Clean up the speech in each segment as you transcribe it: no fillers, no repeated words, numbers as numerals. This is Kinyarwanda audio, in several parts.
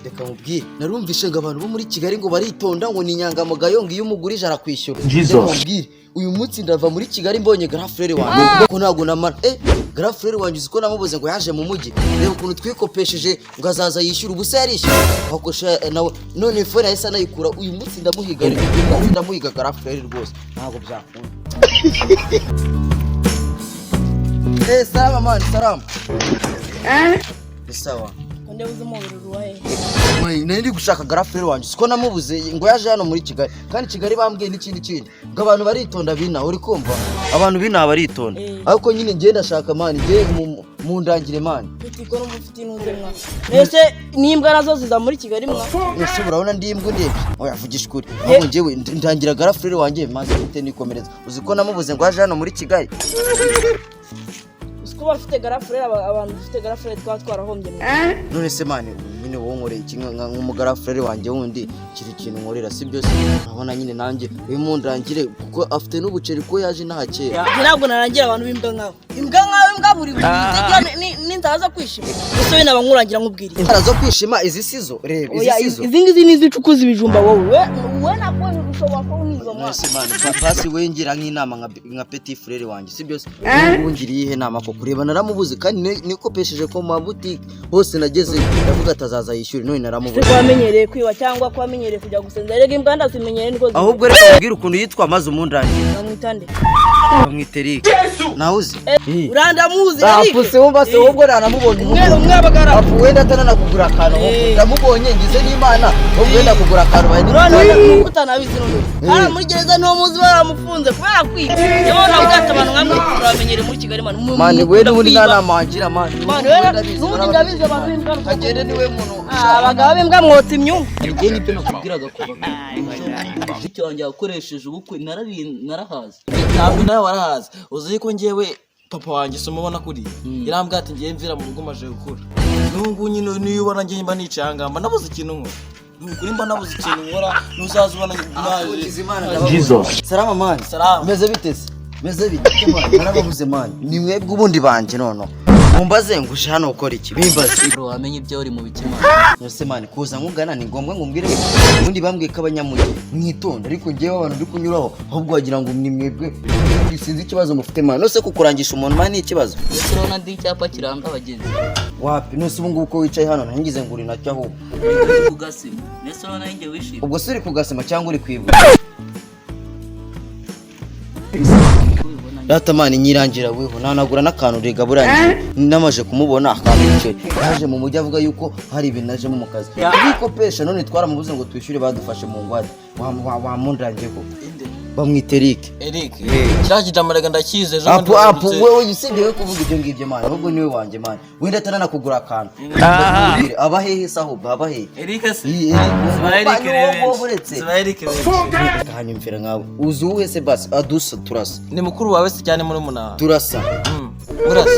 Reka mubwire, narumvishe ngo abantu bo muri Kigali ngo baritonda, ngo ni inyangamugayo, ngo iyo umugurije arakwishyura. Reka mubwire, uyu munsi ndava muri Kigali mbonye grand frère wanjye, ko ntabwo namara. Grand frère wanjye, uzi ko namubuze ngo yaje mu mujyi? Reba ukuntu twikopesheje ngo azaza yishyura, ubusa yarishyura. Ahubwo sha, nawe none phone yahise anayikura. Uyu munsi ndamuhiga, uyu munsi ndamuhiga grand frère rwose, ntabwo byakunda. Salama man, salama. Ni sawa. Nde uzi umubiri uruwaye? Nari ndi gushaka grand frère wanjye, siko namubuze ngo yaje hano muri Kigali. Kandi Kigali bambwiye n'ikindi kindi, ngo abantu baritonda bina, uri kumva? Abantu bina baritonda. Ariko nyine njye ndashaka man, njye mundangire man. Utiko n'umufite intuze mwa. Mbese n'imbwa nazo ziza muri Kigali mwa? Ese urabona ndi imbwa ndebye? Oya, vugisha ukuri. Ahubwo njyewe ndangira grand frère wanjye maze mfite nikomereza. Uzi ko namubuze ngo yaje hano muri Kigali? Uzi ko bafite grand frère, abantu dufite grand frère twaba twarahombye mwa. None se man, nyine wowe nkoreye iki nk'umu grand frère wanjye wundi? Kiri ikintu nkorera, si byo se? Urabona nyine nanjye wimundangire, kuko afite n'ubuceri, ko yaje inaha kera. Njye ntabwo narangira abantu b'imbwa nkawe. Imbwa nkawe, imbwa buri buri itagira n'inzara zo kwishima. Gusa we naba nkurangira nkubwira. Inzara zo kwishima, izi sizo, reba izi. Oya, sizo. Izi ngizi ni izicukuza ibijumba wowe. We ntabwo ushobora kuba unizo mwa. None se man, basi wengira nk'inama nka petit frère wanjye, si byo se? Ubu ngiriye iyihe nama ko kureba naramubuze, kandi nikopesheje ko mu mabutike hose nageze, ndavuga atazaza yishyure, none Se naramubuze. ko wamenyereye kwiba cyangwa ko wamenyereye kujya gusenza, erega imbwa ndazimenyereye niko zimeze. Ahubwo reka mubwire ukuntu yitwa maze umundangire. Bamwita nde? Bamwita Eric, nawe uzi? Urandamuzi Eric. Apuse wumva se, ahubwo naramubonye. Umwe abagara. Apu wenda atananakugura akantu. Ndamubonye, ngize n'Imana, ahubwo wenda kugura akantu baye. None nuko utanabizi none. Hariya muri gereza niho muzi baramufunze kubera kwiba. Niyo navuga ati abantu nkamwe turabamenyereye muri Kigali man. Man, we Mukunda n'ubundi kwiba. nta nama wangira man. Man, we n'ubundi ndabizi abantu b'imbwa. Kagende, niwe muntu. Ah, abagabo b'imbwa mwotsa imyungu. Njye nibyo nakubwiraga kuva mushiki wanjye yakoresheje ubukwe, narariye narahaze. Ntabwo nawe warahaze. Uzi ko njyewe papa wanjye si umubona kuriya, yarambwira ati ngiye mvira mu rugo maje gukura. N'ubu ngubu nyine niyo ubona njye mba nicaye aha ngaha, mba nabuze ikintu nkora. Ni ukuri mba nabuze ikintu nkora, ntuzaza ubona naje. Salama man. Salama. Meze bite se? Meze bite man? Narababuze man, ni mwebwe ubundi banje. Nono mumbaze ngo uje hano ukora iki, bimbaze. Bro, wamenye ibyo uri mu bikimana. Yose man, kuza nkugana ni ngombwa ngo umbwire? Ubundi bambwiye ko abanyamujyi mwitonda, ariko njyewe abantu ndi kunyuraho ahubwo wagira ngo ni mwebwe. Sinzi ikibazo mufite man. Nose kukurangisha umuntu man ni ikibazo? Ndetse urabona ndi icyapa kiranga abagenzi? Wapi. Nose ubu ngubu ko wicaye hano, ntangize ngo uri nacyo ahubwo? Uri ku gasima, ndetse urabona njye wishimye. Ubwo se uri kugasima cyangwa uri kwibuka? Kubibona. Data man, nyirangira weho, nanagura n'akantu rega. Burangiye namaje kumubona akantu yicaye, yaje mu mujyi avuga yuko hari ibintu ajemo mu kazi bikopesha, none twaramubuze ngo twishyure, badufashe mu ngwate. Wamundangiye ko bamwita Eric. Eric, kiriya kijambo ndakizi ejo Apu bundi apu. baherutse- Wewe usibye we kuvuga ibyo ngibyo man, ahubwo niwe wanjye man, wenda atananakugura akantu. Mubwire, aba hehe se ahubwo? Aba hehe? Eric se? Iyi Eric. Ziba Eric Wowe rero wowe benshi. uretse. Ziba Eric benshi. Kanyumvira nkawe, uzi uwuhe se? Basi adusa, turasa. Ni mukuru wawe se cyane muri munani? Turasa. Murasa.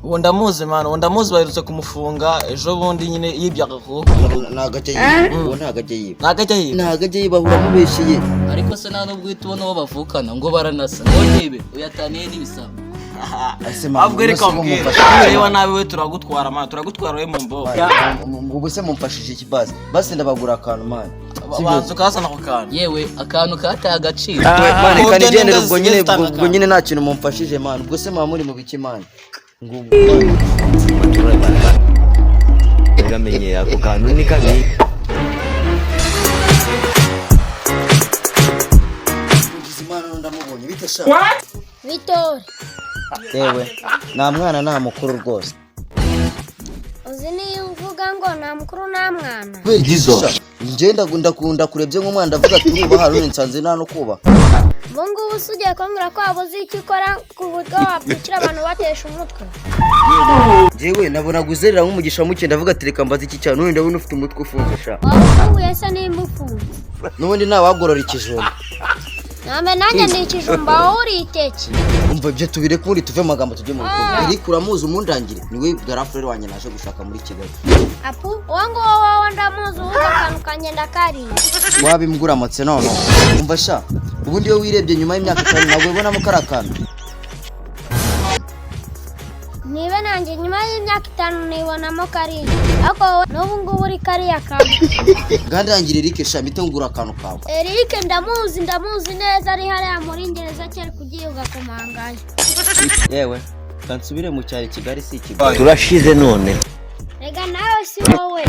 Uwo ndamuzi man, uwo ndamuzi, baherutse kumufunga ejo bundi nyine yibye agakoko mu rugo. Ntabwo ajya yiba uwo, ntabwo ajya yiba. Ntabwo ajya yiba. Ntabwo ajya yiba, ahura amubeshyeye. Ariko se nta nubwo uhita ubona uwo bavukana, ngo baranasa, ngo ndebe uyataniye n'ibisambo. Ese man, Ahubwo reka ubu se mbwira, mumfashije? ureba nabi we turagutwara man, turagutwara we mu mbogo. Ubu se mumfashije iki? Basi basi ndabagura akantu man. Banza ukazana ako kantu. Yewe, akantu kataye agaciro. Man, Ubwo reka nigendere. n'imbwa Ubwo zisigaye nyine zitanga ubwo akantu. nyine nta kintu mumfashije man. Ubwo se muba muri mu biki man? Ngo Uramenye ako kantu ni kabi. Ngize Imana ndamubonye. Bite sha? Vitori. Yewe, nta mwana nta mukuru rwose. Uzi niyo uvuga ngo nta mukuru nta mwana. Njye ndakunda kurebye nk'umwana, ndavuga turubaha, none nsanze nta no kubaha. Ubu ngubu se ugiye kumbwira ko waba uzi icyo ukora ku buryo wabyukira abantu batesha umutwe? Njyewe nabonaga uzerera nk'umugisha muke, ndavuga ati reka mbaze iki cyane. None ndabona ufite umutwe ufunze sha. Waba ufunguye se nimba ufunze? N'ubundi ntawagorora ikijumba. Nambe nanjye ndi ikijumba, wowe uri iteke. Umva, ibyo tubireke, ubundi tuve mu magambo tujye mu bikorwa. Eric uramuzi? Umundangire, niwe grand frère wanjye naje gushaka muri Kigali. Apu, uwo nguwo wowe ndamuzi, uwumva akantu kanjye ndakariye. Wabimguramutse none. Umva sha, ubundi iyo wirebye nyuma y'imyaka 5 ntabwo wibonamo kariya kantu. Niba nanjye nyuma y'imyaka 5 nibonamo kariya, ariko wowe n'ubu ngubu uri kariya kantu. Ngandangira Eric sha, mpite ngura akantu kawe. Eric ndamuzi, ndamuzi neza, ari hariya muri gereza kera kugiye ugakomanganya. Yewe, kansubire mu cyaro, i Kigali si i Kigali. Turashize none. Rega nawe si wowe.